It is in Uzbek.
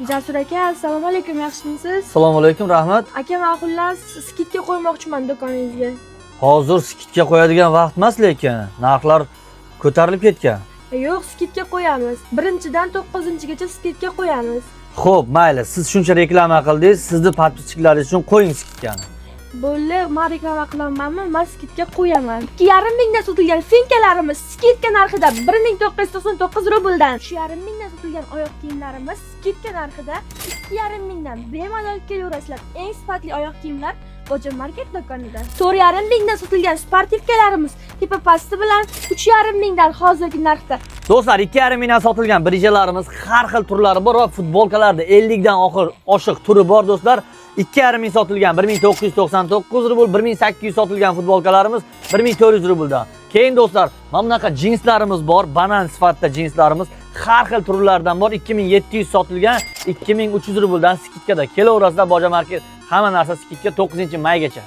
Jasur aka, assalomu alaykum, yaxshimisiz? Assalomu alaykum, rahmat. Aka, man xullas скидка qo'ymoqchiman do'koningizga. Hozir скидка qo'yadigan vaqt emas, lekin narxlar ko'tarilib ketgan. Yo'q, скидка qo'yamiz. 1-dan 9-gacha скидка qo'yamiz. Xo'p, mayli, siz shuncha reklama qildingiz, sizni подписчик laringiz uchun qo'ying скидка ni. Bo'ldi, man reklama qilamanmi? Man скидка qo'yaman. 2,5 mingdan sotilgan finkalarimiz скидка narxida 1999 rubldan. 3,5 mingdan sotilgan oyoq kiyimlarimiz скидка narxida 2,5 mingdan. Bemalol kelaverasizlar. Eng sifatli oyoq kiyimlar Boja Market do'konida. 4,5 mingdan sotilgan спортивка larimiz tepa pasti bilan 3,5 mingdan hozirgi narxda. Do'stlar, 2,5 mingdan sotilgan brijalarimiz har xil turlari bor va futbolkalarda 50 dan oxir oshiq turi bor, do'stlar. 2,5 ming sotilgan 1999 rubl, 1800 sotilgan futbolkalarimiz 1400 rubldan. Keyin, do'stlar, mana bunaqa jinslarimiz bor, banan sifatida jinslarimiz har xil turlardan bor. 2700 sotilgan 2300 rubldan скидка da. Kelaverasizlar, Boja Market, hamma narsa скидка 9-maygacha.